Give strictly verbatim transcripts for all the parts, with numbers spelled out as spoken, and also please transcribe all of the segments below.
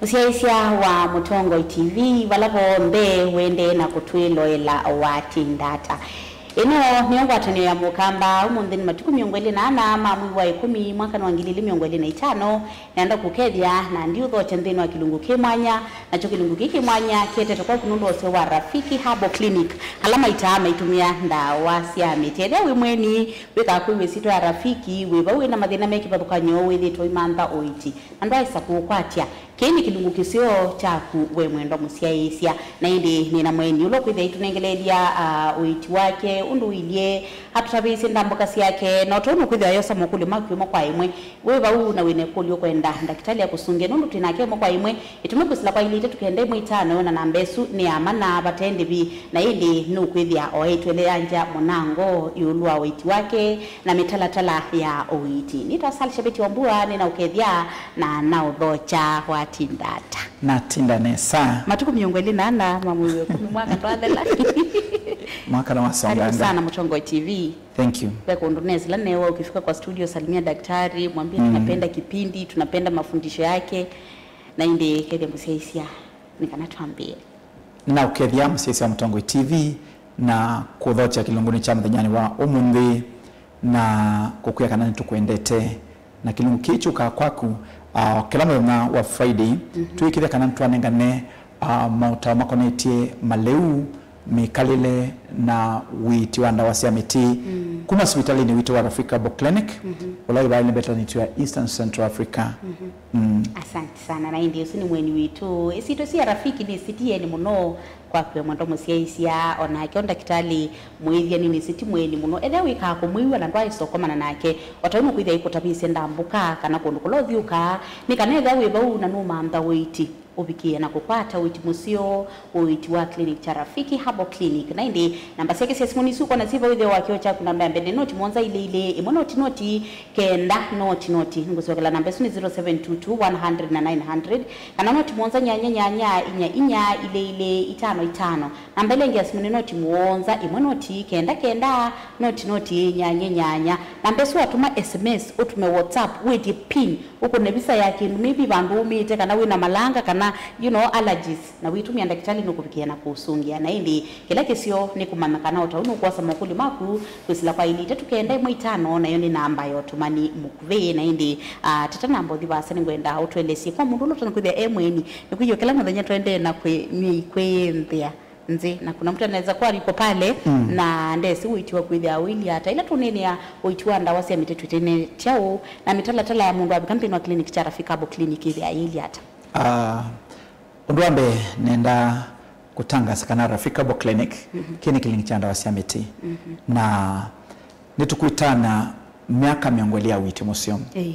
Mũsyaĩĩsya wa Mũtongoi T V, vala vonthe wendee na kũtwĩloela watinda ata. Ĩno nĩyo ngwatanĩo ya Mũkamba. Ũmũnthĩ nĩ matukũ mĩongo ĩlĩ na ana ma mwei wa ĩkũmi, mwaka wa ngili ilĩ mĩongo ĩlĩ na itano. Nenda kũkethya na ndiũthokya nthĩnĩ wa kĩlungu kĩ mwanya, nakyo kĩlungu kĩĩ kĩ mwanya kĩetetwe kwaku nũndũ wa ũseo wa Rafiki Herbal Clinic, ala maitaa maitũmĩa ndawa sya mĩtĩ. Ethĩa wĩ mweni, wĩkaa kwĩw'a ĩsyĩtwa ya Rafiki, wĩ vau wĩ na mathĩna me kĩvathũkany'o, wĩthĩĩtwe ũimantha ũiiti na ndwaĩsa kũũkwatya. Kĩĩ nĩ kĩlungu kĩseo kyaku we mwendwa mũsyaĩĩsya. Na ĩndĩ nĩ na mweni ũla ũkwĩthĩa aitũnengeleelya, ah, ũiiti wake ũndũ ũilyĩ, atũtavĩĩsye ndambũka syake, na o tondũ nũkwĩthĩa ayosa mokũlyo maku ĩmwe kwa ĩmwe. Wĩ vau na wĩ na ĩkũlyo ũkwenda ndakĩtalĩ akũsũngĩe nũndũ twĩ nake ĩmwe kwa ĩmwe, ĩtũme kwĩsĩla kwa ilĩ itatũ kenda ĩmwe itano, na namba ĩsu nĩ ya ma na vate ndĩvi. Na ĩndĩ nũkwĩthĩa oetwelea ngya mũnango ĩũlũ wa ũiiti wake na mĩtalatala ya ũiiti. Nĩtawa Sal Shabeti wa Mbua, nĩnaũkethya na naũthokya watinda ata. Natinda nesa. Matukũ mĩongo ĩlĩ na ana ma mwei wa ĩkũmi, mwaka ndwathela. Mwaka nĩwasonganga. Karibu sana Mũtongoi T V. Thank you. Ve kũndũ nesĩla newa ukifika kwa studio, salimia daktari, mwambie tunapenda kipindi, tunapenda mafundisho yake. Na ĩndĩ kethya mũsyaĩĩsya nĩ kana twambĩe. Nĩnaũkethya mũsyaĩĩsya wa Mũtongoi T V na kũthokya kĩlungunĩ kya mũthenyanĩ wa ũmũnthĩ na kũkwĩa kana nĩtũkwendete. Na kĩlungu kĩĩ kyũkaa kwaku, ah, kĩla mũthenya wa Friday, twĩkĩthe kana nĩtwanengane, ah, maũtao makonetye malĩu, mĩkalĩle na ũiiti wa ndawa sya mĩtĩ kuma sivitalĩnĩ witũ wa Rafiki Herbal Clinic, ũla wĩ vaa ĩlembetanĩtyo ya Eastern Central Africa. Mm. Asante sana. Na ĩndĩ ũsu nĩ mweni witũ. Ĩsyĩtwa sya Rafiki nĩ sitieni mũno kwaku we mwendwa mũsyaĩĩsya, o nake o ndakĩtalĩ mwĩthya nĩ nĩsĩ ti mweni mũno. Ethĩa wĩkaa kũmwĩw'a na ndwaĩsa ũkomana nake, o ta ũu nũkwĩthĩa ĩkũtavĩĩsye ndambũka kana kũndũ kũla ũthyũũkaa, nĩ kana ethĩa wĩ vau na nũmantha ũiiti, ũvikĩe na kũkwata ũiiti mũseo, ũiiti wa clinic kya Rafiki Herbal Clinic. Na ĩndĩ namba syake sya simũ nĩsu ũkwona syĩ vau ĩtheo wa kĩoo kyaku, namba ya mbee nĩ noti mũonza ilĩ ilĩ, ĩmwe noti noti, kenda noti noti. Nĩngũsyokela namba ĩsu nĩ zero seven two two one hundred na nine hundred, kana noti mũonza nyanya nyanya inya inya ilĩ ilĩ itano itano. Namba ĩla ĩngĩ ya simũ nĩ noti mũonza ĩmwe noti kenda kenda noti noti nyanya nyanya. Namba ĩsu watũma S M S, ũtũme WhatsApp, wĩtye pin, ũkũne visa ya kĩndũ, maybe vandũ umĩte, kana wĩna malanga, kana, you know, allergies, na wĩtũmĩa ndakĩtalĩ nũkũvikĩa na kũsũngĩa. Na ĩndĩ kĩla kĩseo nĩ kũmanya kana o ta ũu nũkwosa mokũlyo maku kwĩsĩla kwa ilĩ itatũ kenda ĩmwe itano, nayo nĩ namba ya ũtũmani mũkuvĩ. Na ĩndĩ, ah, tata namba ũthi vaasa, nĩngwenda ũtũelesye kwa mũndũ ũla ũtana kwĩthĩa e mweni, nĩkwĩthĩwa kĩla mũthenya tũendee na kwĩ-, nĩ kwĩnthĩa nzĩ, na kuna mtu anaweza kuwa yuko pale na ndesi ũiiti wa kwĩthĩa ũilyĩ ata. Ĩla tũneenea ũiiti wa ndawa sya mĩtĩ twĩtene tyaũ, na mĩtalatala ya mũndũ avika nthĩnĩ wa clinic kya Rafiki Herbal Clinic ĩthĩa ĩilyĩ ata? Ah, ũndũ wa mbee nenda kũtangasa kana Rafiki Herbal Clinic kĩĩ nĩ clinic kya ndawa sya mĩtĩ, na nĩtũkwĩtana myaka mĩongo ĩlĩ ya ũiiti mũseo. Ĩĩ.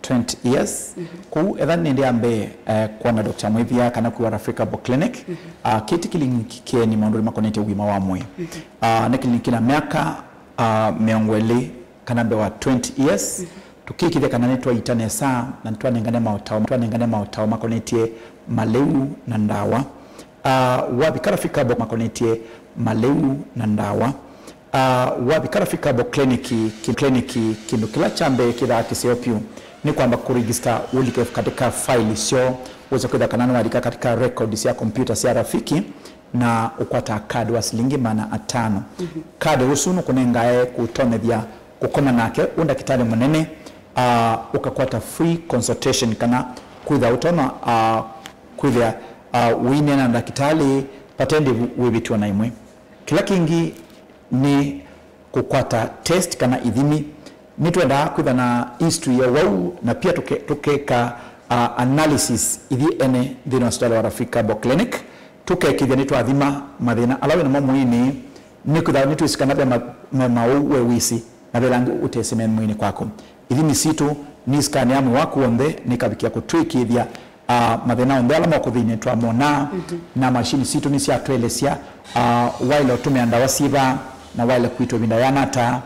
Twenty years. Kwoou etha nĩ ĩndĩ ya mbee, eh, kwona Doctor Mwĩthia kana kwĩw'a Rafiki Herbal Clinic, ah, kĩĩ ti clinic kĩeni maũndũnĩ makonetye ũima wa mwĩĩ. Ah, nĩ clinic ĩna myaka, ah, mĩongo ĩlĩ kana mbee wa twenty years. Tũkĩkĩthya kana nĩtwaita nesa na nĩtwanengane maũtao, twanengane maũtao makonetye malĩu na ndawa. Ah, wavika Rafiki Herbal makonetye malĩu na ndawa. Ah, wavika Rafiki Herbal Clinic, ki-, clinic, kĩndũ kĩla kya mbee kĩthaa kĩseo vyũ nĩ kwamba kũregister, ũlike katika file syoo, wĩse kwĩtha kana nĩwalika katika record sya kompyuta sya Rafiki, na ũkwata card wa silingi maana atano. Card ũsu nũkũnengae kũtonyethya kũkoma nake ũ ndakĩtalĩ mũnene, ah, ũkakwata free consultation kana kwĩtha ũtonya, ah, kwĩthĩa, ah, ũineena na ndakĩtalĩ vate ndĩvu wĩvĩtw'e na ĩmwe. Kĩla kĩngĩ nĩ kũkwata test kana ithimi. Nĩtwendaa kwĩtha na history ya ũwau na pia tũke-, tũkeka, ah, analysis ithyĩ ene nthĩnĩ wa sivitalĩ wa Rafiki Herbal Clinic, tũkekĩthya nĩtwathima mathĩna ala wĩ namo mwĩĩnĩ, nĩkwĩtha nĩtwĩsĩ kana ve ma-, me maũu we wĩsĩ na ve ĩla angĩ ũtesĩ me mwĩĩnĩ kwaku. Ithimi sitũ nĩ scan ya mwĩĩ waku w'onthe, nĩkavikĩa kũtwĩkĩĩthya, ah, mathĩna onthe ala mokũthĩnĩ twamonaa, na mashini sitũ nĩsyatũelesya, ah, waĩle ũtũmĩa ndawa syĩva, na waĩle kũitwa ĩvinda yĩana ata,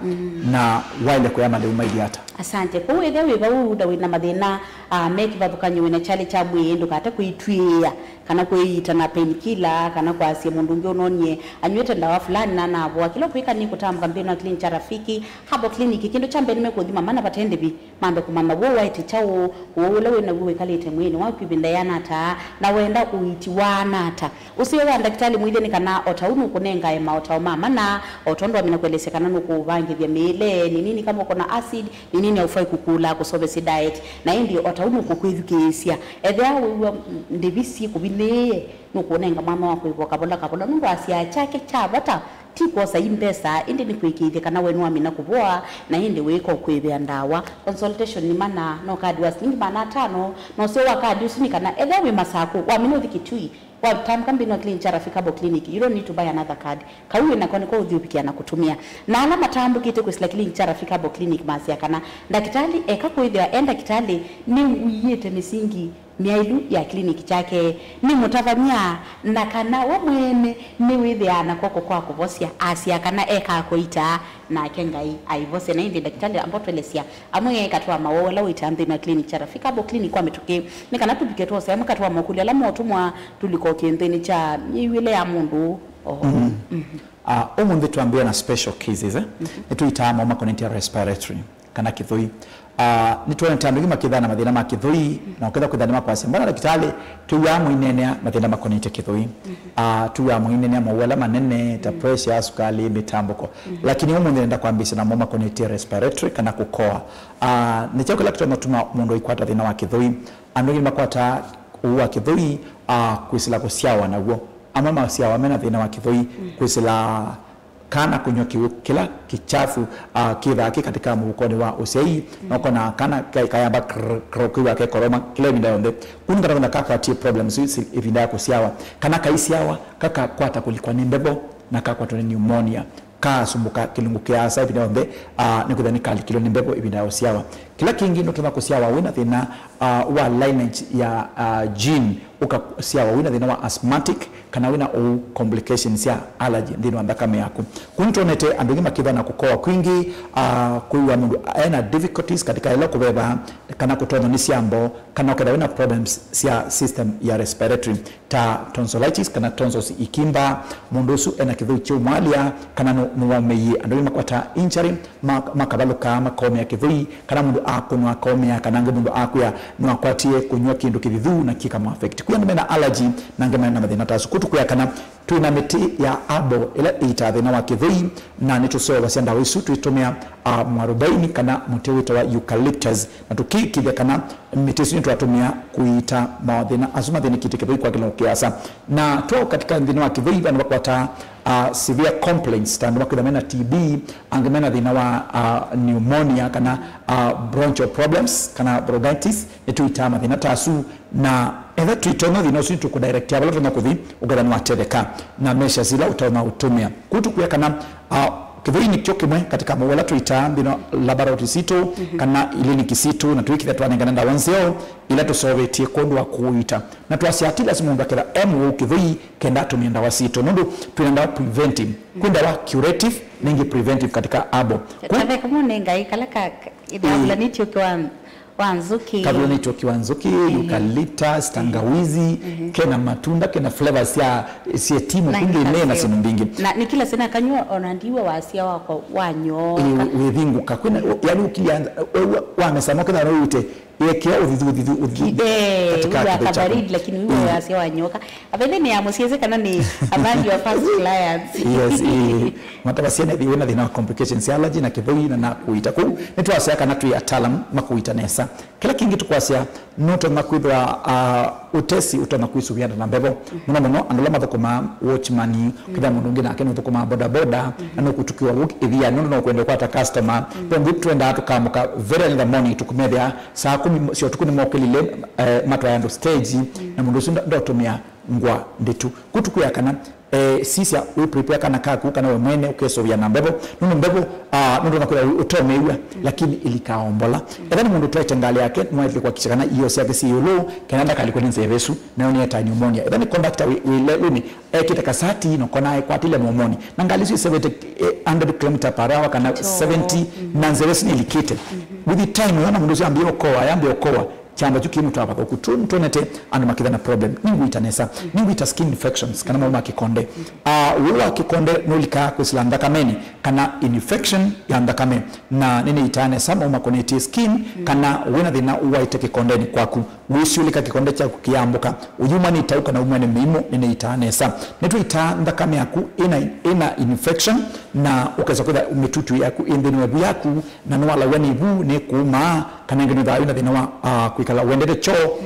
na waĩle kũya malĩu mailyĩ ata. Asante. Kwoou ethĩa wĩ vau na wĩ na mathĩna, ah, me kĩvathũkany'o, wĩ na kyalĩ kya mwĩĩ, ndũkate kwĩtw'ĩĩa kana kwĩita na painkiller, kana kwasya mũndũ ũngĩ ũnonie anyw'ĩte ndawa fulani na anavoa. Kĩla ũkwĩka nĩ kũtambũka nthĩnĩ wa clinic kya Rafiki Herbal Clinic. Kĩndũ kya mbee nĩmekũthima mana vate ndĩvi, mambe kũmanya w'o waĩte kyaũ, ũwau ũla wĩ naw'o wĩkalĩte mwĩĩnĩ waku ĩvinda yĩana ata, na wenda ũiiti waana ata. Ũseo wa ndakĩtalĩ mwĩthya nĩ kana o ta ũu nũkũnengae maũtao ma mana, o tondũ amina kũelesya kana nũkũũvangĩthya mĩĩle, nĩ nini kama ũkona acid, nĩ nini haufai kũkũla, kũsovesya diet, na ĩndĩ o ta ũu nũkũkwĩthukĩĩsya. Ethĩwa wĩw'a ndĩvi syĩkũvinĩĩe, nũkũũnenga mwanya wa kwĩvoka vola kavola, nũndũ asyaa kyake kya vata ti kwosa i mbesa, ĩndĩ nĩ kũĩkĩĩthya kana we nĩwamina kũvoa, na ĩndĩ wĩĩka ũkwĩvĩa ndawa. Consultation nĩ mana, no kadi wa silingi maana atano, na ũseo wa kadi ũsu nĩ kana ethĩwa wĩ Masakũ, wamina ũthi Kitui, watambũka nthĩnĩ wa clinic kya Rafiki Herbal Clinic, you don't need to buy another card. Kau wĩ nako nĩko ũthi ũvikĩa na kũtũmĩa. Na ala matambũkĩte kwĩsĩla clinic kya Rafiki Herbal Clinic masyaa kana ndakĩtalĩ eka kwĩthĩwa e ndakĩtalĩ nĩwĩw'ĩte mĩsingi myaĩlu ya clinic kyake, nĩ mũtavany'a, na kana we mwene nĩwĩthĩaa na kw'oko kwa kũvosya, asyaa kana ekaa kũitaa, nake Ngai aivosya. Na ĩndĩ ndakĩtalĩ ambotwelesya amwe katĩ wa mawau ala ũitaa nthĩnĩ wa clinic kya Rafiki Herbal Clinic kwa mĩtũkĩ, nĩ kana tũvike twose amwe katĩ wa mokũlyo ala motũmwa tũlika o kĩnthĩnĩ kya myei ĩlĩ ya mũndũ. Oho. Mhm. Ah, ũmũnthĩ twambĩĩa na special cases, eh? Nĩtũitaa mawau makonetye respiratory kana kĩthũi. Ah, nĩtwonete andũ aingĩ makĩthaa na mathĩna ma kĩthũi, na ũketha kwĩtha nĩmakwasya, "Mbona ndakĩtalĩ, tũw'aa mũineenea mathĩna makonetye kĩthũi?" Ah, tũw'aa mũineenea mawau ala manene, ta pressure, sukali, mĩtambũko. Lakini ũmũnthĩ nenda kwambĩĩsya na mawau makonetye respiratory kana kũkoa. Ah, nĩ kyaũ kĩla kĩtonya kũtuma mũndũ aikwata thĩna wa kĩthũi? Andũ aingĩ nĩmakwataa ũwau wa kĩthũi, ah, kwĩsĩla kũsyawa naw'o. Amwe masyawa mena thĩna wa kĩthũi, kwĩsĩla kana kũnywa kĩw'ũ kĩla kĩkyafu, ah, kĩthaa kĩ katika mũvukonĩ wa ũsyai, na ũkona kana ka-, kayamba krr, krr, kwĩw'a kekoroma kĩla ĩvinda yonthe. Kũu nĩ kana kakwatie problems isu ĩvinda ya kũsyawa, kana kaisyawa kakakwata kũlikwa nĩ mbevo na kakwatwa nĩ pneumonia, kasumbuka kĩlungu kĩa asa ĩvinda yonthe, ah, nĩkwĩthĩwa nĩkalikilwe nĩ mbevo ĩvinda ya ũsyawa. Kĩla kĩngĩ nũtonya kũsyawa wĩna thĩna, ah, wa lineage ya, ah, gene, ũkasyawa wĩna thĩna wa asthmatic, kana wĩna ũu complications sya allergy nthĩnĩ wa nthakame yaku. Kũu nĩtwonete andũ aingĩ makĩthwa na kũkoa kwingĩ, ah, kwĩw'a mũndũ ena difficulties katika ĩla kũveva, kana kũtonywa nĩ syambo, kana ũkethwa wĩna problems sya system ya respiratory, ta tonsillitis kana tonsils ikimba, mũndũ ũsu ena kĩthũi kyeũmwalya, kana nũ-, nũwaũmĩie. Andũ aingĩ makwataa injury, ma-, makavalũka, makaũmĩa kĩthũi, kana mũndũ akũnwa akaũmĩa, kana angĩ mũndũ akwĩa nĩwakwatie kũnywa kĩndũ kĩthithu na kĩkamũ affect. Kwĩ andũ mena allergy, na angĩ mena mathĩna ta asu. Kũu tũkwĩa kana twĩ na mĩtĩ ya herbal ĩla ĩitaa thĩna wa kĩthũi, na nĩtũseũvasya ndawa isu tũitũmĩa, ah, mwarobaini kana mũtĩ wĩtawa eucalyptus, na tũkĩĩkĩĩthya kana mĩtĩ ĩsu nĩtwatũmĩa kũiita mathĩna asu mathĩnĩkĩte kĩthũi kwa kĩlungu kĩasa. Na twaũ katika nthĩnĩ wa kĩthũi, vandũ vakwataa, ah, severe complaints, ta andũ makwĩthwa mena T B, angĩ mena thĩna wa, ah, pneumonia, kana, ah, bronchial problems, kana bronchitis, nĩtũitaa mathĩna ta asu. Na etha twĩtonya thĩna ũsu, nĩtũkũdirectia vala ũtonya kũthi, ũketha nĩwatetheka na measures ila ũtonya ũtũmĩa. Kũu tũkwĩa kana, ah, kĩthũi nĩkyo kĩmwe katika mawau ala tũitaa nthĩnĩ wa laboratory sitũ, kana iliniki sitũ, na twĩkĩthya twanengane ndawa nzeo ila tũseũvĩtye kwondũ wa kũũita. Na twasya ti lasima mũndũ aketha e mũwau kĩthũi kenda atũmĩe ndawa sitũ, nũndũ twĩna ndawa preventive. Kwĩ ndawa curative, na ingĩ preventive katika herbal. Kũ- Kaveka mũnengai kala ka, ka, ĩthavulanĩtye ũkĩ wa, wa nzũkĩ. Kavulanĩtye ũkĩ wa nzũkĩ, eucalyptus, tangawizi, kena matunda, kena flavors sya, sya timu, na kũngĩ ne na syĩndũ mbingĩ. Na nĩ kĩla sena kanywa ona ndiwe wasya wakwa wanyooka. Ĩ, wĩthingũka. Kwĩna, yani ũkilya, wamesa no kĩthano wĩte, yekea ũthithu, ũthithu, ũthithu. Eh, katika wĩw'a kĩthũi kyaku. Kabaridi, lakini wĩw'a wasya wanyoka. Abaithe nĩ ya mũsyĩsĩ kana nĩ among your first clients. Yes, ĩ. Matavasya nĩ wĩna thĩna wa complications ya allergy na kĩthũi na, na kũita. Kũu nĩtwasya kana twĩ ataalam makũita nesa. Kĩla kĩngĩ tũkwasya, nũtonya kwĩthwa, ah, ũtesi ũtonya kwĩsũvĩana na mbevo. Mũno mũno andũ ala mathũkũmaa watchman, kĩthĩa mũndũ ũngĩ nake nũthũkũmaa boda boda, na nũkũtukĩwa wũk ĩvia, nũndũ no kwenda kwata customer. Ve ũndũ twendaa tũkamũka very early in the morning, tũkũmethĩa saa kũmi sya ũtukũ nĩmokĩlile, eh, matwae andũ stage, na mũndũ ũsu nda-, ndotũmĩa ngũa ndĩtu. Kũu tũkwĩa kana Eh, sisya wĩ prepare kana kaku kana we mwene ũkesũvĩa na mbevo, nũndũ mbevo, ah, nũndũ nakwĩra ũtomeew'a, lakini ilikaombola. Etha nĩ mũndũ ũtwaĩte ngalĩ yake, nĩwaĩlĩte kuhakikisha kana ioo syake syĩ ĩũlũ, kana ndakalikwe nĩ nzeve ĩsu, nayo nĩ eta pneumonia. Etha nĩ conductor wĩ, wĩ lelũnĩ, ekĩte kasati na ũkona ekwatĩle mũmoni. Na ngalĩ isu isevete, eh, hundred kilometer per hour kana seventy, na nzeve ĩsu nĩlikĩte. With the time, wona mũndũ ũsu ambie ũkoa, yambie ũkoa, kyamba kyu kĩ mũtwavatho kũtũ, nĩtwonete andũ makĩtha na problem. Nĩngũita nesa. Nĩngũita skin infections, kana mau ma kĩkonde. Ah, ũũ wa kĩkonde nũlikaa kwĩsĩla nthakameni, kana infection ya nthakame. Na nĩnĩitaa nesa mau makonetye skin, kana wĩna thĩna ũwaĩte kĩkondeni kwaku. Wĩsyũlĩka kĩkonde kyaku kĩyambũka. Ũyumwa nĩ itau kana umwa nĩ mĩimũ, nĩnĩitaa nesa. Nĩtũitaa nthakame yaku ĩna, ĩna infection, na ũkesa kwĩtha mĩtutu yaku ĩ nthĩnĩ wa ĩvu yaku, na nĩwalaw'a nĩ ĩvu, nĩ kũũmaa, kana ĩngĩ nĩwĩthaa wĩna thĩna wa, ah, kwĩkala wendete kyoo,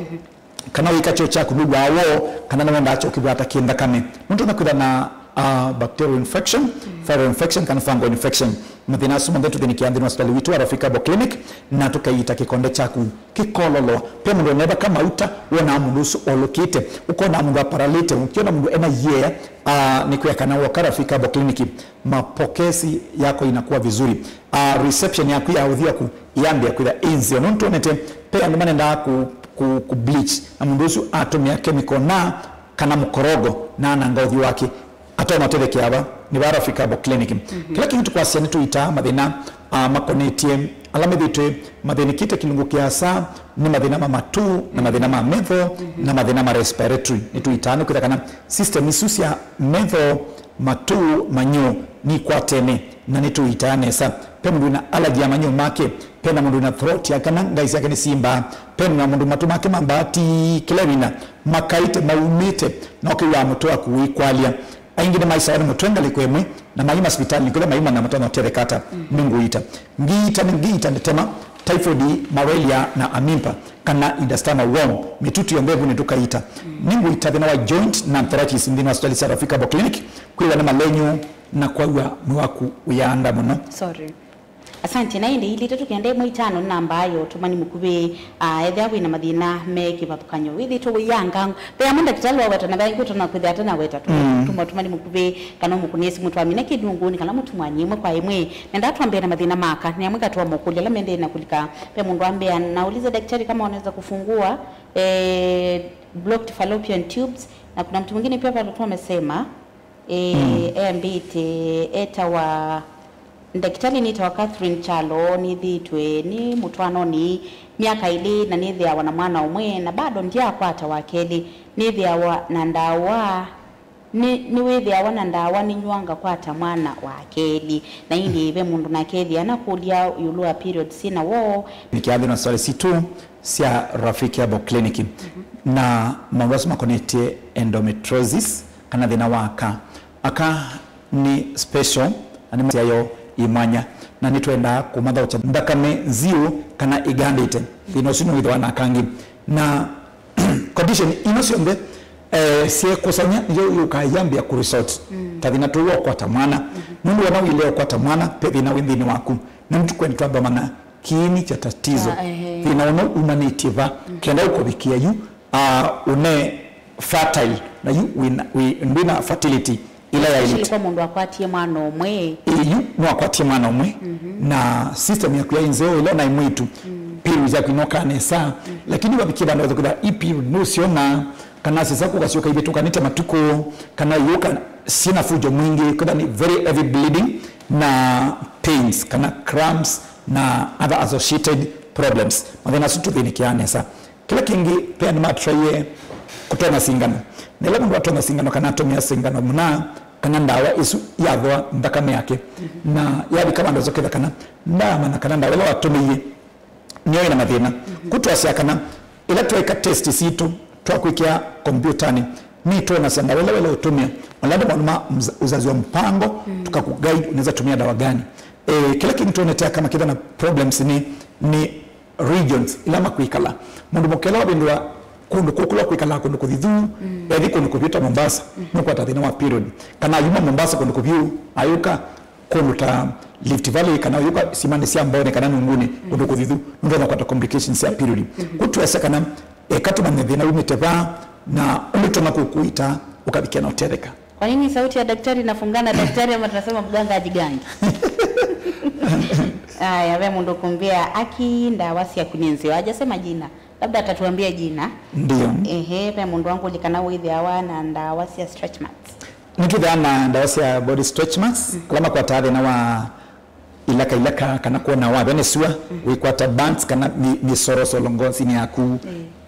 kana wĩka kyoo kyaku nĩw'aa woo, kana nĩwendaa kyoo kĩvwata kĩ nthakame. Nũtonya kwĩtha na, ah, bacterial infection, viral infection, kana fungal infection. Mathĩna asu monthe tũthĩnĩkĩaa nthĩnĩ wa sipitali witũ wa Rafiki Herbal Clinic, na tũkaiita kĩkonde kyaku kĩkololwa. Pe mũndũ ũnevaka mauta, wonaa mũndũ ũsu olũkĩte, ũkonaa mũndũ aparalĩte, ũkĩona mũndũ ena iea, ah, nĩ kwĩa kana woka Rafiki Herbal Clinic, mapokesi yako inakuwa vizuri. Ah, reception yaku ya ũthiaku yambĩa kwĩtha ĩ nzeo. Nũndũ twonete, pe andũ manendaa ku, ku, ku bleach, na mũndũ ũsu atũmĩa chemical na kana mũkorogo na ananga ũthyũ wake. Atona ũtethekea va? Nĩ va Rafiki Herbal Clinic. Kĩla kĩngĩ tũkwasya nĩtũitaa mathĩna, ah, makonetye ala methĩtwe mathĩnĩkĩte kĩlungu kĩa asa, nĩ mathĩna ma matũ, na mathĩna ma metho, na mathĩna ma respiratory. Nĩtũitaa nĩ kwĩtha kana system isu sya metho, matũ, manyũ nikwatene, na nĩtũitaa nesa. Pe mũndũ wĩna allergy ya manyũ make, pe na mũndũ wĩna throat yake kana ngai syake nĩsimbaa, pe na mũndũ matũ make mambaa ti kĩla ĩvinda, makaĩte maumĩte, na ũkĩw'aa mũtwe waku ũikwalya. Aingĩ nĩmaisawa nĩ mũtwe ngalĩko ĩmwe, na maima sivitalĩ nĩkwĩtha maima na matonya ũtetheka ata. Nĩngũita. Ngiita, ngiita nĩtema, typhoid, malaria, na amoeba, kana intestinal worm, mĩtutu yonthe ĩvu nĩtũkaita. Nĩngũita thĩna wa joint na arthritis nthĩnĩ wa sipitali sya Rafiki Herbal Clinic, kwĩw'a nĩ malenyu, na kwaw'a mwĩ waku ũyaanda mũno. Sorry. Asante. Na ĩndĩ ilĩ itatũ kenda ĩmwe itano nĩ namba ya ũtũmani mũkuvĩ, ah, ethĩa wĩna mathĩna me kĩvathũkany'o, wĩthĩtwe wĩyanga. Ve amwe ndakĩtalĩ waweta na ve angĩ ũtonya kwĩthĩa atanaweta. Tũma ũtũmani mũkuvĩ, kana ũmũkũnĩe simũ twamina kĩlungunĩ, kana mũtumwany'e ĩmwe kwa ĩmwe. Nenda twambĩe na mathĩna maka, nĩ amwe katwa mokũlya ala mendee na kũlika. Ve mũndũ ambĩa, nauliza daktari kama wanaweza kufungua, eh, blocked fallopian tubes, na kuna mtu mwingine pia pale tu amesema, eh, eambĩte etawa, ndakĩtalĩ nĩtawa Catherine Kyalo, nĩthĩĩtwe nĩ mũtwaanonĩ myaka ĩlĩ na nĩthĩawa na mwana ũmwe, na bado ndyaakwata wa kelĩ. Nĩthĩawa na ndawa, nĩ, nĩwĩthĩawa na ndawa nĩnyw'a ngakwata mwana wa kelĩ. Na ĩndĩ ve mũndũ nake ethĩa anakũlya ĩũlũ wa periods syĩ na woo. Nĩkĩathĩ na sitali sitũ sya Rafiki Herbal Clinic, na maũndũ asu makonetye endometriosis, kana thĩna wa aka. Aka nĩ special, na nĩ masyayo ĩ mwanya, na nĩtwendaa kũmathaũkya nthakame nziũ kana ĩgandĩte. Thĩna ũsu nĩwĩthĩwa na aka angĩ. Na condition ino syonthe, eh, syekusany'a nĩyo yũkaa yambĩa kũresult ta thĩna tũu wa ũkwata mwana. Nũndũ wana wĩle ũkwata mwana, pe thĩna wĩ nthĩnĩ waku. Na nĩtũkwenda twamba mana kĩini kya tatizo. Ah, ehe. Thĩna ũno umanĩtye va? Kenda ũkũvikĩa yu, ah, ũne fertile, na yu wĩna, wĩ, ndwĩna fertility ila yaĩlĩte. Especially kwa mũndũ akwatie mwana ũmwe. Ĩĩ, yu nĩwakwatie mwana ũmwe, na system yaku yaĩ nzeo ĩla naĩ mwĩtu, periods yaku inokaa nesa, lakini wavikie vandũ wathũkĩtha i period nũsyona, kana sisa kũkasyoka ivĩtũkanĩte matukũ, kana yũka syĩna fujo mwingĩ, kwĩtha nĩ very heavy bleeding, na pains, kana cramps, na other associated problems. Mathĩna asu tũthĩnĩkĩaa nesa. Kĩla kĩngĩ, ve andũ matwaie kũtonya singano. Na ĩla mũndũ atonya singano kana atũmĩa singano mũna, kana ndawa ĩsu yathooa nthakame yake, na yavika vandũ asoketha kana ndaamanya kana ndawa ĩla watũmĩie nĩyo ĩna mathĩna. Kũ twasya kana ĩla twaĩka test sitũ, twakwĩkĩa kombyũtanĩ, nĩtwonasya ndawa ĩla wela ũtũmĩa, ona andũ maũndũ ma mza-, uzazi wa mpango, tukakuguide unaweza tumia dawa gani. Eh, kĩla kĩngĩ twonete aka makĩtha na problems nĩ, nĩ regions ila makwĩkala. Mũndũ mũkela wavĩndũa kũndũ kũkũla kwĩkalaa kũndũ kũthithu, ethi kũndũ kũvyũ ta Mombasa, nũkwata thĩna wa period. Kana ayuma Mombasa kũndũ kũvyũ, ayũka kũndũ ta Rift Valley, kana ayũka simanĩ sya Mboni kana Nunguni, kũndũ kũthithu, nũtonya kwata complications sya period. Kũ twesa kana eka tũmanye thĩna umĩte va, na ũndũ tũtonya kũkũita ũkavikĩa na ũtetheka. Kwa nini sauti ya daktari inafungana daktari, ama tunasema mganga ajigangi? Aya, ve mũndũ kumbia, "Aki, ndawa syaku nĩ nzeo." Hajasema jina. Labda atatuambia jina. Ndio. Ehe, ve mũndũ wangũlikana wĩthĩawa na ndawa sya stretch marks. Nĩtwĩthĩawa na ndawa sya body stretch marks, ala makwataa thĩna wa ilaka ilaka kana kwona wavya nĩ sua, wĩkwata burns kana mĩ-, mĩsoroso longonsinĩ yaku,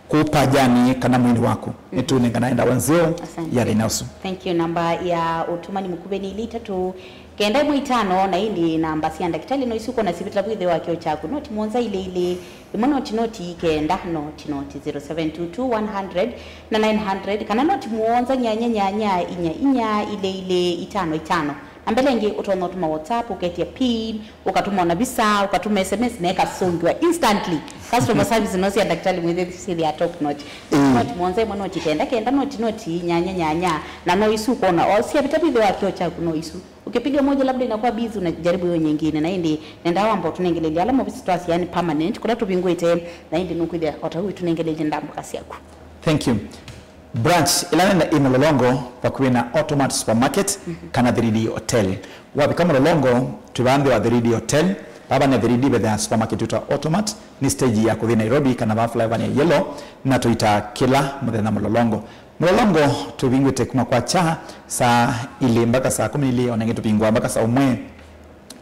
kũu pajani kana mwĩnĩ waku. Nĩtũnenganae ndawa nzeo ya thĩna ũsu. Thank you. Namba ya ũtũmani mũkuvĩ nĩ ilĩ itatũ kenda ĩmwe itano, na ĩndĩ namba sya ndakĩtalĩ no isu kwona sivitala vwĩthĩo wa kĩo kyaku. Noti mũonza ilĩ ilĩ, ĩmwe noti noti kenda noti noti, zero seven two two one hundred na nine hundred, kana noti mũonza nyanya nyanya inya inya ilĩ ilĩ itano itano. Na mbele ĩngĩ ũtonya ũtũma WhatsApp, ũketya pin, ũkatũma ona visa, ũkatũma S M S, na ĩkasũngĩwa instantly. Customer service no sya ndakĩtalĩ mwĩthĩ syĩthĩa top notch. Noti mũonza ĩmwe noti kenda kenda noti noti nyanya nyanya, na no isu kwona o syavita vwĩthĩo wa kĩo kyaku no isu. Ukipiga moja labda inakuwa busy, unajaribu hiyo nyingine, na ĩndĩ nenda wamba ũtũnengelelye ala movisi twasya, yani permanent, kũla tũvingũĩte, na ĩndĩ nũkwĩthĩa o ta ũu wĩtũnengelelye ndambũka syaku. Thank you. Branch ĩla nene ĩ Mũlolongo vakuvĩ na Automat Supermarket kana three D Hotel. Wavika Mũlolongo, twĩ vaa nthĩ wa three D Hotel. Vava nĩ three D vethea supermarket wĩtawa Automat, nĩ stage ya kũthi Nairobi kana vaa flyover ya Yellow, na tũitaa kĩla mũthenya Mũlolongo. Mũlolongo tũvingũĩte kuma kwa kya saa ilĩ mbaka saa kũmi na ilĩ, ona ĩngĩ tũvingũa mbaka saa ũmwe.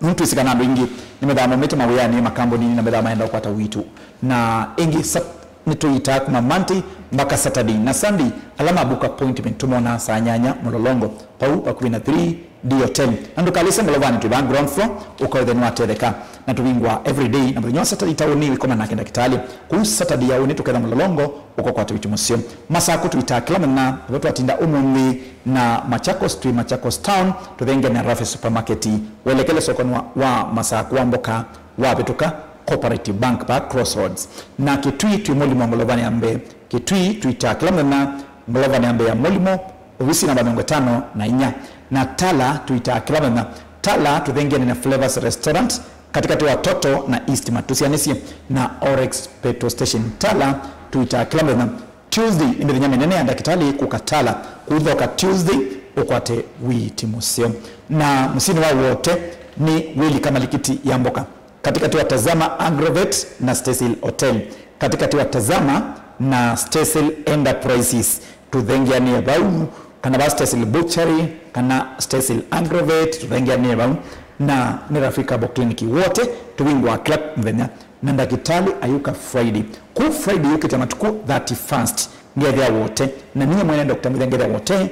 Nũndũ twĩsĩ kana andũ aingĩ nĩmethĩawa maumĩte mawĩanĩ, makamboninĩ, na methĩawa maenda kũkwata ũiiti. Na ĩngĩ sa-, nĩtũitaa kuma Monday mbaka Saturday. Na Sunday, ala ma book appointment tũmonaa saa nyanya Mũlolongo, vau vakuvĩ na three D Hotel. Na ndũkalĩse ngolovanĩ, twĩ vaa ground floor, ũkawethe nĩwatetheka. Na tũvingũa everyday, na mũthenya wa Saturday taũnĩ wĩkoma nake ndakĩtalĩ. Kũu Saturday ya ũnĩ tũketha Mũlolongo, ũkakwata ũiiti mũseo. Masaku tũitaa kĩla mũthenya, nĩvo twatinda ũmũnthĩ na Machakos, twĩ Machakos Town, tũthengea na Rafe Supermarket, welekele sokonĩ wa, wa Masaku wa mboka, wavĩtũka Cooperative Bank pa Crossroads. Na Kitui twĩ Mũlimo ngolovanĩ ya mbee. Kitui tũitaa kĩla mũthenya ngolovanĩ ya mbee ya Mũlimo, ovisi namba mĩongo ĩtano na inya. Na Tala tũitaa kĩla mũthenya. Tala tũthengeane na Flavors Restaurant, katĩkatĩ wa Total na Eastmart, tũsianĩsye na Orex Petrol Station. Tala tũitaa kĩla mũthenya. Tuesday nĩ mĩthenya mĩnene ya ndakĩtalĩ kũka Tala. Kũthoka Tuesday ũkwate ũiiti mũseo. Na mũsyĩnĩ wa Wote nĩ wĩlika malikiti ya mboka, katĩkatĩ wa Tazama Agrovet na Stacyl Hotel, katĩkatĩ wa Tazama na Stacyl Enterprises. Tũthengeanĩe vau, kana va Stacyl Butchery, kana Stacyl Agrovet, tũthengeanĩe vau, na nĩ Rafika Herbal Clinic. Wote tũvingũaa kĩla mũthenya, na ndakĩtalĩ ayũka Friday. Kũu Friday yũkĩte matukũ thirty-first, ngethĩa Wote, na niĩ mwene Doctor Mwĩthĩa ngethĩa Wote,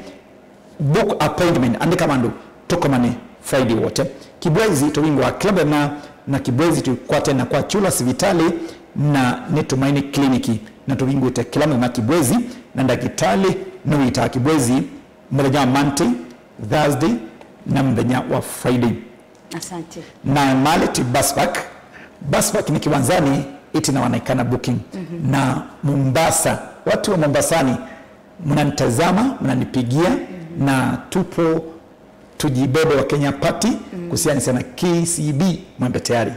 book appointment, andĩka vandũ, tũkomane Friday Wote. Kibwezi tũvingũaa kĩla mũthenya, na Kibwezi tũikwate na kwa Chula sivitalĩ, na nĩ Tumaini Clinic, na tũvingũĩte kĩla mũthenya Kibwezi, na ndakĩtalĩ nĩwĩtaa Kibwezi mũthenya wa Monday, Thursday, na mũthenya wa Friday. Asante. Na Mali ti Bus Park. Bus Park ni Kiwanzani, itina wanaikana booking. Na Mombasa, watu wa Mombasani, mnanitazama, mnanipigia, na tupo Tujibebe wa Kenya Party, kusianisa na K C B, mwembe tayari.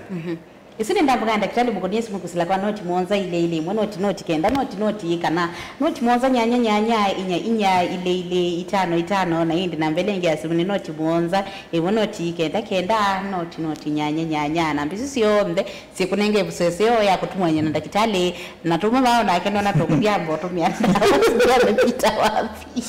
Ĩsu nĩ ndambũka ya ndakĩtalĩ mũkũnie simũ kũsila kwa noti mũonza ilĩ ilĩ ĩmwe noti noti kenda noti noti, kana noti mũonza nyanya nyanya inya inya ilĩ ilĩ itano itano, na ĩndĩ namba ĩla ĩngĩ ya simũ nĩ noti mũonza ĩmwe noti kenda kenda noti noti nyanya nyanya. Namba isu syonthe syĩkũnenge ĩvuso ĩseo ya kũtũmwany'a na ndakĩtalĩ, na tũmwe vaa onake nona tũkũthiamba ũtũmĩa ndawa syonthe Peter wapi.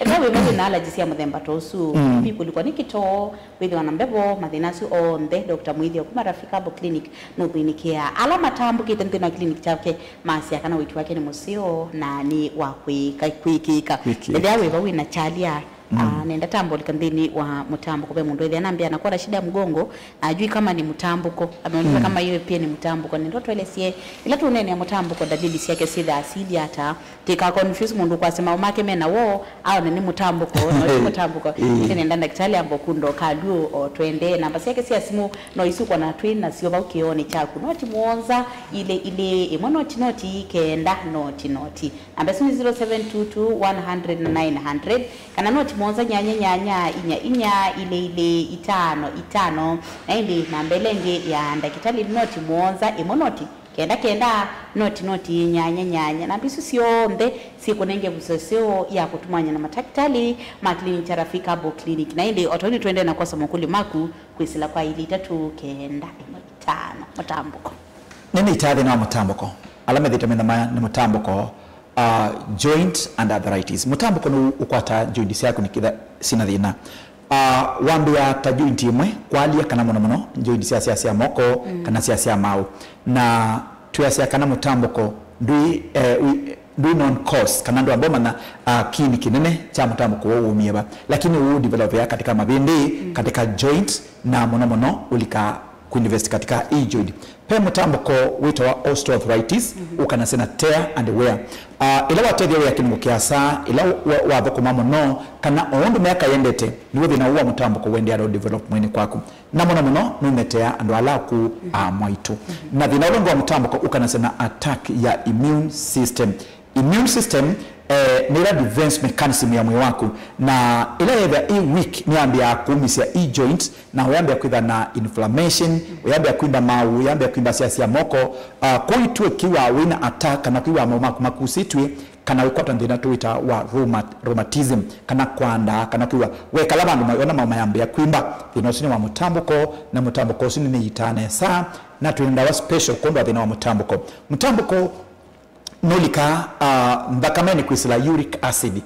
Ethĩwa wĩva wĩna allergy sya mũthemba ta ũsu, mm, ũmbikũlikwa nĩ kĩtoo, kwĩthĩwa na mbevo, mathĩna asu onthe, Doctor Mwĩthĩa kuma Rafika Herbal Clinic nũthĩnĩkĩaa. Ala matambũkĩte nthĩnĩ wa clinic kyake masyaa kana ũiiti wake nĩ mũseo na nĩ wa kwĩka-, kwĩkĩĩka. Kwĩkĩĩka. Ethĩwa wĩva wĩna kyalya, mm, ah, nenda tambũlĩka nthĩnĩ wa mũtambũko, ve mũndũ ethĩa nambĩa nakuwa na shida ya mgongo, ajui kama ni mtambũko, ameoneka, mm, kama hiyo pia ni mtambũko. Nenda ũtwelesye, ĩla tũũneenea mũtambũko, dalili syake syĩthaa siilye ata? Tĩka confuse mũndũ kwasya maũ make mena woo, aone nĩ mũtambũko, no ti mũtambũko. Ĩĩ. Ĩndĩ nenda ndakĩtalĩ ambe ũkunda ũkalyũ o twendee. Namba syake sya simũ no isu kwona twĩ nasyo vau kĩoonĩ kyaku. Noti mũonza, ilĩ, ilĩ, ĩmwe noti, noti, kenda, noti, noti. Namba isu nĩ zero seven two two one hundred na nine hundred, kana noti mũonza, nyanya, nyanya, inya, inya, ilĩ, ilĩ, itano, itano. Na ĩndĩ namba ĩla ĩngĩ ya ndakĩtalĩ noti mũonza, ĩmwe noti, kenda kenda, noti noti, nyanya nyanya. Namba isu syonthe syĩkũnenge ĩvuso ĩseo ya kũtumany'a na matakitali ma clinic ya Rafika Herbal Clinic. Na ĩndĩ o tondũ nĩtũendee na kwosa mokũlyo maku, kwĩsĩla kwa ilĩ itatũ kenda ĩmwe itano. Mũtambũko. Nĩnĩitaa thĩna wa mũtambũko. Ala methĩĩtwe methĩna maya nĩ mũtambũko, uh, joint and arthritis. Mũtambũko nĩ ũkwataa joint syaku nĩ kĩtha sina thĩna. Uh, wambĩĩa ta joint ĩmwe kwalya, kana mũno mũno joint sya sya sya moko, mm, kana sya sya maũ. Na twĩasya kana mũtambũko ndwĩ, eh, wĩ- ndwĩ known cause, kana andũ ambao mana, uh, kĩini kĩnene kya mũtambũko woo wumie va, lakini ũũ developea katika mavĩndĩ, mm, katika joint, na mũno mũno ũlika kuinvest katika hii joint. Ve mũtambũko wĩtawa osteoarthritis, mhm, ũkanasya na tear and wear. Uh, ĩla watethya wĩa kĩlungu kĩa saa, ĩla wa- wathũkũma mũno, kana o ũndũ mĩaka yendete, nĩw'o thĩna ũũ wa mũtambũko ũendeea na develop mwĩĩnĩ kwaku. Na mũno mũno nũmetea andũ ala akũũ, mhm, a mwaitũ. Mhm. Na thĩna ũla ũngĩ wa mũtambũko ũkanasya na attack ya immune system. Immune system, eh, nĩ ĩla defense mechanism ya mwĩĩ waku, na ĩla yethĩa ĩ weak nĩyambĩaa kũũmĩsya ĩ joint, na ũyambĩa kwĩtha na inflammation, ũyambĩa kwimba maũ, ũyambĩa kwimba sya sya moko, uh, kũu ĩtu ũkĩw'a wĩna attack kana kwĩw'a maũ maku makusĩtw'e, kana ũkwata thĩna tũwĩtaa wa rheumat- rheumatism, kana kwandaa, kana kwĩw'a wekala vandũ ma- ona maũ mayambĩa kwimba. Thĩna ũsu nĩ wa mũtambũko, na mũtambũko ũsu nĩnĩitaa nesa, na twĩ na ndawa special kwondũ wa thĩna wa mũtambũko. Mũtambũko nũlikaa, uh, nthakamenĩ kwĩsĩla uric acid,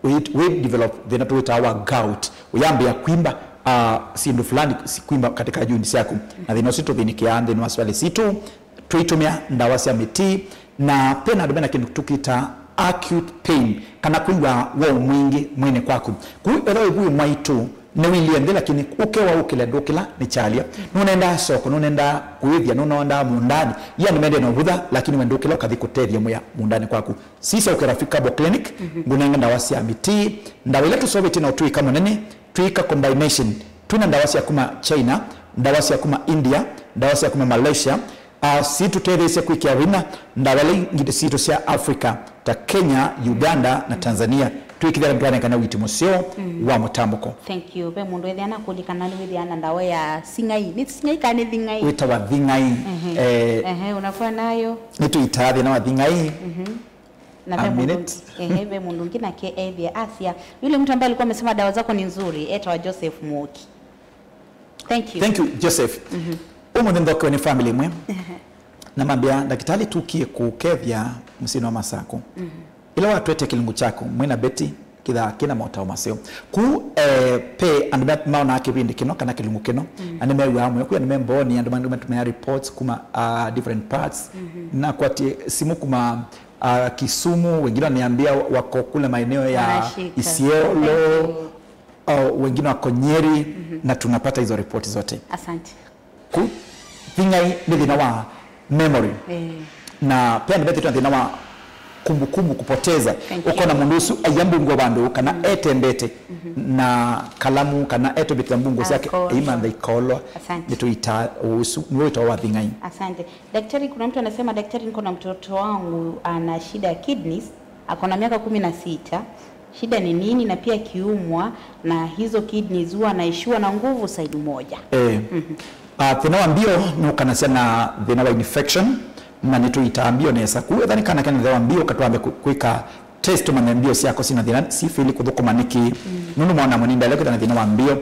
wĩ wĩ develop thĩna tũwĩtaa wa gout, ũyambĩa kwimba, uh, syĩndũ fulani si- kwimba katika joint syaku, na thĩna ũsu tũthĩnĩkĩaa nthĩnĩ wa sivalĩ sitũ, tũitũmĩa ndawa sya mĩtĩ, na pena andũ mena kĩndũ tũkĩtaa acute pain, kana kwĩw'a woo mwingĩ mwĩĩnĩ kwaku. Kũu ethĩwa wĩ mwaitũ, nĩwĩlĩe nthĩ, lakini ũkewa ũkĩle ndũkĩla nĩ kyalya. Nũnendaa soko, nũnendaa kũĩthya, nũnendaa mũũndanĩ. Ĩ andũ mendee na ũvutha, lakini we ndũkĩla ũkathi kũtethya mwĩa mũũndanĩ kwaku. Sisya ũke Rafika Herbal Clinic, mhm, ngũnenge ndawa sya mĩtĩ, ndawa ila tũseũvĩtye na ũtũĩka mũnene, twĩka combination. Twĩna ndawa sya kuma China, ndawa sya kuma India, ndawa sya kuma Malaysia, uh, situtetheesya kwĩkĩa vinya ndawa ila ingĩ sitũ sya Africa ta Kenya, Uganda, na Tanzania. Twĩkĩthya twanengane witi mũseo, mm, wa mũtambũko. Thank you. Ve mũndũ ethĩa na kũlikana nĩ wĩthĩa na ndawa ya sing'ai. Nĩ sing'ai kana nĩ thing'ai? Wĩtawa thing'ai. Ehe. Eh, ehe, unakuwa nayo. Nĩtũitaa thĩna wa thing'ai. Mhm. Na ve a mũndũ minute. Ũngĩ, ehe, ve mũndũ ũngĩ nake ethĩa asya, yule mtu ambaye alikuwa amesema dawa zako ni nzuri, etawa Joseph Mwoki. Thank you. Thank you, Joseph. Mhm. Ũmũnthĩ nthookewe nĩ family ĩmwe. Ehe. Na mambĩa, "Ndakĩtalĩ, tũkie kũkethya mũsyĩnĩ wa Masakũ." Mhm. Ĩla watwete kĩlungu kyaku, mwĩna Betty, kĩthaa kĩna motao maseo. Kũu, eh, pe andũ ma- maonaa kĩvĩndĩ kĩno kana kĩlungu kĩno, mm, na nĩmew'aa mũyo. Kwĩ andũ me Mbooni, andũ mangĩ matũmĩa reports kuma, uh, different parts. Mhm. Nakwatie simu kuma, uh, Kisumu, wengine waniambia wako kule maeneo ya Wanashika. Isiolo, thank you, uh, wengine wako Nyeri, mhm, na tunapata hizo ripoti zote. Asante. Ku- thing'ai nĩ thĩna wa memory. Eh. Na pia nĩvethĩtwe na thĩna wa kumbukumbu kupoteza. Thank you. Ũkona mũndũ ũsu aia mbungo vandũ kana, mhm, etembete, mhm, na kalamu kana etũmbĩtĩla mbungo syake, akolwa, eimantha ikolwa. Asante. Nĩtũitaa ũsu, nĩw'o wĩtawa wa thing'ai. Asante. Daktari, kuna mtu anasema, "Daktari, niko na mtoto wangu ana shida ya kidneys, ako na miaka kumi na sita. Shida ni nini? Na pia akiumwa na hizo kidneys huwa anaishiwa na nguvu side moja." Eh. Mhm. Ah, thĩna wa mbio nũkanasya na thĩna wa infection, na nĩtũitaa mbio nesa. Kũu ethĩwa nĩ kana kena thĩna wa mbio, katwambe kũ- kwĩka test tũmanye mbio syako sina thĩna, sifĩli kũthũkũma nĩkĩ. Mm. Nũndũ mwana mũnini ndaĩle kwĩthwa na thĩna wa mbio.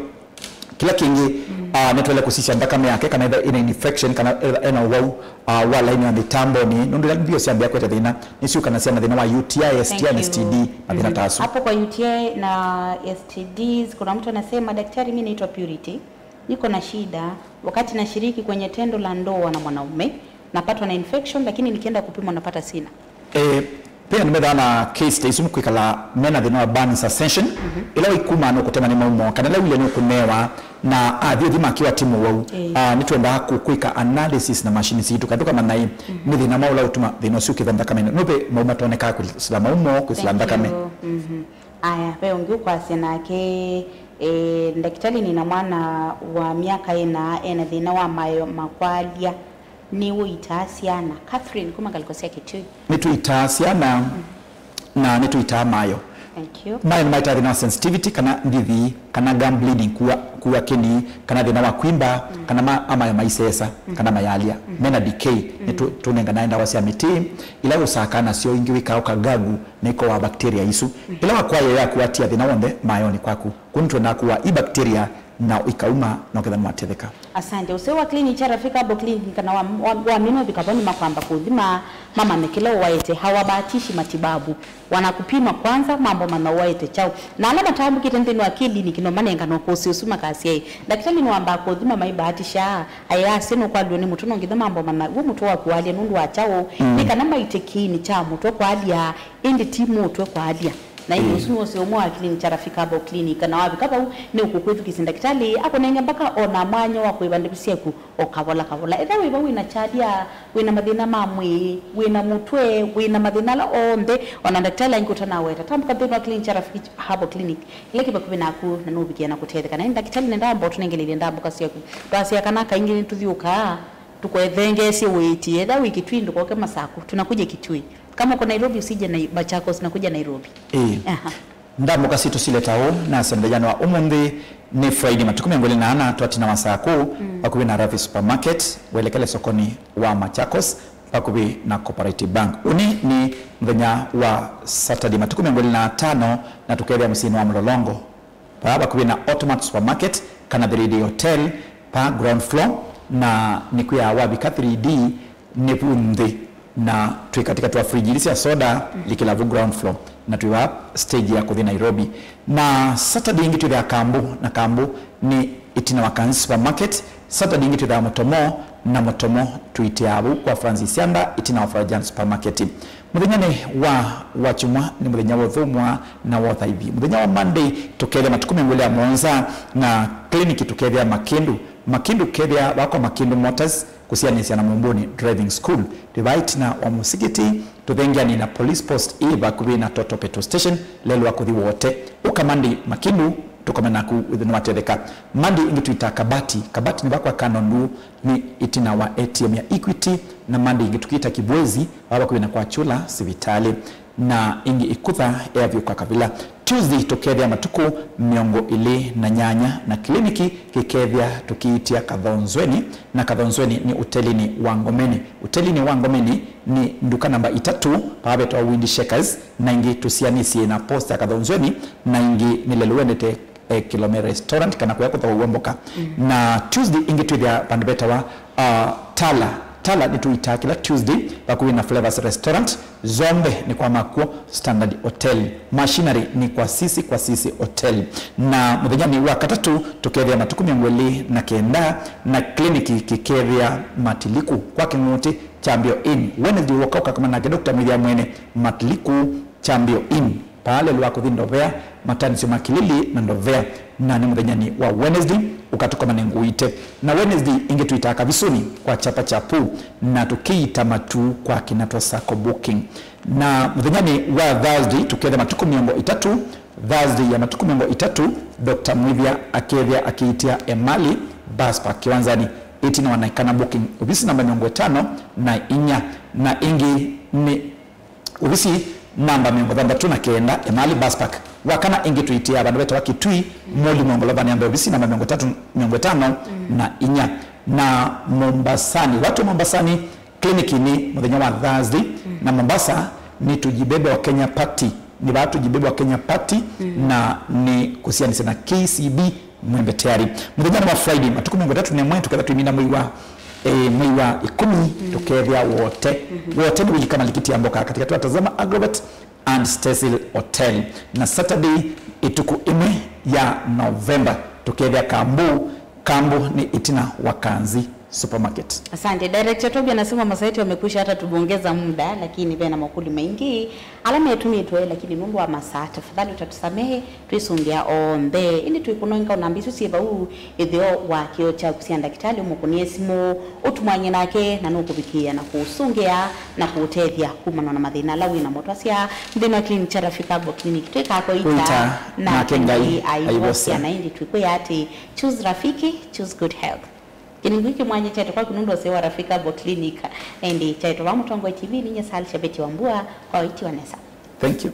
Kĩla kĩngĩ, mm, ah, nĩtwaĩle kũsisya nthakame yake kana ĩthĩwa ĩna infection kana ĩthĩwa ena ũwau, ah, wa laini ya mĩtambonĩ. Nũndũ ĩla mbio syambĩĩa kũete thĩna, nĩsyũkanasya na thĩna wa U T I, S T I, na S T D, mathĩna ta asu. Hapo kwa U T I na S T Ds, kuna mtu anasema, "Daktari, mi naitwa Purity. Niko na shida, wakati nashiriki kwenye tendo la ndoa na mwanaume, napatwa na infection, lakini nikienda kupimwa napata sina." Eh, pia nĩmethaa na case ta isu kwĩkala mena thĩna wa burn suspension, mhm, ĩla waikuma nũkũtema nĩ maumo, kana ĩla wile nũkũnewa, na athi ũthima akiwa ti mũwau. Eh. Ah, nĩtwendaa kũ- kwĩka analysis na machine sitũ, kana tũkamanya ĩ, mhm, nĩ thĩna mwaũ ũla ũtuma thĩna ũsu ũkĩtha nthakame. Nũve maumo tonekaa kwĩsĩla maumo, kwĩsĩla nthakame. Thank you. Mhm. Aya, ve ũngĩ ũkwasya nake, eh, "Ndakitali, nina mwana wa miaka ĩna, ena thĩna wa mayo makwalya, nĩ ũitaa syana?" Catherine kuma ngalĩko sya Kitui. Nĩtũitaa syana, mm, na nĩtũitaa mayo. Thank you. Mayo nĩmaĩtaa thĩna wa sensitivity, kana ndithi, kana gum bleeding, kua, kua kĩni, kana thĩna wa kwimba, kana ma, amayo maisesa, kana mayalya, mena decay, nĩtũnenganae ndawa sya mĩtĩ, ila ũsakaa nasyo, ingĩ wĩkaa ũkagagu, na ikoaa bacteria isu. Ĩla wakwayo yakũatia thĩna w'onthe mayonĩ kwaku, kũu nĩtwendaa kũaa i bacteria na ikauma, na ũkethĩa nĩwatetheka. Asante. Ũseo wa kliniki kya Rafika Herbal Clinic kana wa, wa, wa mĩmwe vika vo nĩmakwamba kũthima, mamanye kĩla ũwaĩte, hawabahatishi matibabu. Wanakupima kwanza, mambo mana ũwaĩte kyaũ. Na ala matambũkĩte nthĩnĩ wa kliniki no manenganwa kũsĩ ũsu makasya, "Ĩ, ndakĩtalĩ nĩwambaa kũthima maibahatisha, ayasya nũkwalilwe nĩ mũtwe, no nginya mambo mana w'o mũtwe waku walya nũndũ wa kyaũ?" Nĩ kana maite kĩini kya mũtwe kwalya, ĩndĩ ti mũtwe kwalya. Na ĩndĩ ũsu nĩ ũseo ũmwe wa kliniki kya Rafika Herbal Clinic, na wavika vau, nĩ ũkũkwĩthukĩsya ndakĩtalĩ akũnenge mbaka o na mwanya wa kũĩva ndevu syaku o kavola kavola. Ethĩwa wĩ vau wĩna kyalya, wĩna mathĩna ma mwĩĩ, wĩna mũtwe, wĩna mathĩna ala onthe, o na ndakĩtalĩ angĩ ũtanaweta, tambũka nthĩnĩ wa kliniki kya Rafiki Herbal Clinic, ĩla kĩ vakuvĩ naku, na nũvikĩe na kũtetheka. Na ĩndĩ ndakĩtalĩ, nenda amba ũtũnengeleile ndambũka syaku. Twasya kana kaingĩ nĩtũthyũũkaa tũkwethengeesye wĩĩti. Ethĩwa wĩ Kitui, ndũkoke Masaku, tunakuja Kitui. Kama uko Nairobi, usije na Machakos, nakuja Nairobi. Ĩĩ. Aha. Ndambũka sitũ sileta ũũ, nasya mũthenyanĩ wa ũmũnthĩ nĩ Friday, matukũ mĩongo ĩlĩ na ana, twatina wa saa kũũ, vakuvĩ na Rafi Supermarket, welekele sokonĩ wa Machakos, vakuvĩ na Cooperative Bank. Ũnĩ nĩ mũthenya wa Saturday, matukũ mĩongo ĩlĩ na atano, na tũkethĩa mũsyĩnĩ wa Mlolongo, vaa vakuvĩ na Automat Supermarket kana Three D Hotel, vaa ground floor, na nĩkwĩaa wavika Three D nĩ vu nthĩ, na twĩ katĩkatĩ wa fridge ili sya soda, likĩla vu ground floor, na twĩ vaa stage ya kũthi Nairobi. Na Saturday ĩngĩ twĩthĩa Kambu, na Kambu nĩ ĩtina wa Kanzi Supermarket. Saturday ĩngĩ twĩthĩa Mũtomo, na Mũtomo tũitĩaa vau kwa Francis Sianda, ĩtina wa Farajan Supermarket. Mũthenyanĩ wa, wa kyumwa nĩ mũthenya wa ũthũmũa na wa ũthaithi. Mũthenya wa Monday tũkethĩa matukũ mĩongo ĩlĩ ya mũonza, na kliniki tũkethĩa Makindu. Makindu kethĩa vakwa Makindu Motors, kũsianĩsya na Mũmbũnĩ Driving School. Twĩ vaa ĩtina wa mũsikiti, tũthengeanĩ na police post ĩ vakuvĩ na Total Petrol Station, lelũ wa kũthi Wote. Ũka Monday Makindu, tũkome naku, wĩthĩe nĩwatetheka. Monday ĩngĩ tũitaa Kabati. Kabati nĩ vakwa Kanondu, nĩ ĩtina wa A T M ya Equity, na Monday ĩngĩ tũkĩta Kibwezi, vaa vakuvĩ na kwa Chula sivitalĩ. Na ĩngĩ ĩkutha eavyũka kavila. Tuesday tũkethĩa matukũ mĩongo ĩlĩ na nyanya, na kliniki kĩkethĩa tũkĩitia Kathonzweni, na Kathonzweni nĩ ũtelinĩ wa Ngomeni. Ũtelinĩ wa Ngomeni nĩ nduka namba itatũ, vaa vetawa Windy Shakers, na ĩngĩ tũsianĩsye na posta ya Kathonzweni, na ĩngĩ nĩ lelũ wendete, eh, Kilome Restaurant, kana kũya kũthooa mboka. Na Tuesday ĩngĩ twĩthĩa vandũ vetawa, ah, Tala. Tala nĩtũitaa kĩla Tuesday vakuvĩ na Flavors Restaurant. Zombe nĩ kwa Makuo Standard Hotel. Machinery nĩ kwa Sisi, kwa Sisi Hotel. Na mũthenyanĩ wa katatũ tũkethĩa matukũ mĩongo ĩlĩ na kenda, na kliniki kĩkethĩa Matiliku kwa Kĩng'ũtĩ Kyambĩo Inn. Wednesday woka ũkakoma nake Doctor Mwĩthĩa mwene Matiliku Kyambĩo Inn. Vaa lelũ wa kũthi Ndovea, matanisyo ma Kilili na Ndovea, na nĩ mũthenyanĩ wa Wednesday, ũka tũkomane ngũite. Na Wednesday ĩngĩ tũitaa Kavisũnĩ kwa Chapa Chapu, na tũkĩita matu kwa Kinatwa Sacco Booking. Na mũthenyanĩ wa Thursday, tũkethĩa matukũ mĩongo ĩtatũ, Thursday ya matukũ mĩongo ĩtatũ, Doctor Mwĩthĩa akethĩa akĩitia Emali Bus Park kĩwanzanĩ, ĩtina wa Naikana Booking, ovisi namba mĩongo ĩtano na inya, na ĩngĩ nĩ ovisi namba mĩongo thanthatũ na kenda, Emali Bus Park. Wakana ĩngĩ tũitĩaa vandũ vetawa Kitui Mall, ngolovanĩ ya mbee, ovisi namba mĩongo ĩtatũ, mĩongo ĩtano na inya. Na Mombasani, watu wa Mombasani, kliniki nĩ mũthenya wa Thursday, na Mombasa nĩ Tujibebe wa Kenya Party. Nĩ vaa Tujibebe wa Kenya Party, na nĩ kũsianĩsya na K C B Mwembe Tayari. Mũthenyanĩ wa Friday, matukũ mĩongo ĩtatũ na ĩmwe, tũkethĩa twĩmina mwei wa, eh, mwei wa ĩkũmi, tũkethĩa Wote. Wote nĩ wĩlika malikiti ya mboka katĩkatĩ wa Tazama Agrovet and Stesil Hotel. Na Saturday, ĩtukũ ĩmwe ya November, tũkethĩa Kambu. Kambu nĩ ĩtina wa Kanzi Supermarket. Asante. Director Tobi anasema masaa yetu yamekwisha, hata tumeongeza muda, lakini vena makũlyo maingĩ ala metumĩtwe, lakini nũndũ wa masaa, tafadhali utatusamehe, twĩsũngĩa onthe. Ĩndĩ twĩkũnenga namba isu syĩ vau, ĩtheo wa kĩo kyaku sya ndakĩtalĩ, ũmũkũnĩe simũ, ũtumwany'e nake, na nũkũvikĩĩa na kũũsũngĩa, na kũũtethya kumana na mathĩna ala wĩ namo. Twasya nthĩnĩ wa clinic kya Rafiki Herbal Clinic, twĩkaa kũita, kũita, nake Ngai aivosya. Na ĩndĩ twĩkwĩa atĩ, choose Rafiki, choose good health. Kĩlungu kĩmwanya kyaĩtwe kwaku nũndũ wa ũseo wa Rafiki Herbal Clinic. Na ĩndĩ kyaĩtwe vaa Mũtongoi T V, ninyie Sal Shabeti wa Mbua, kwa ũiiti wa nesa. Thank you.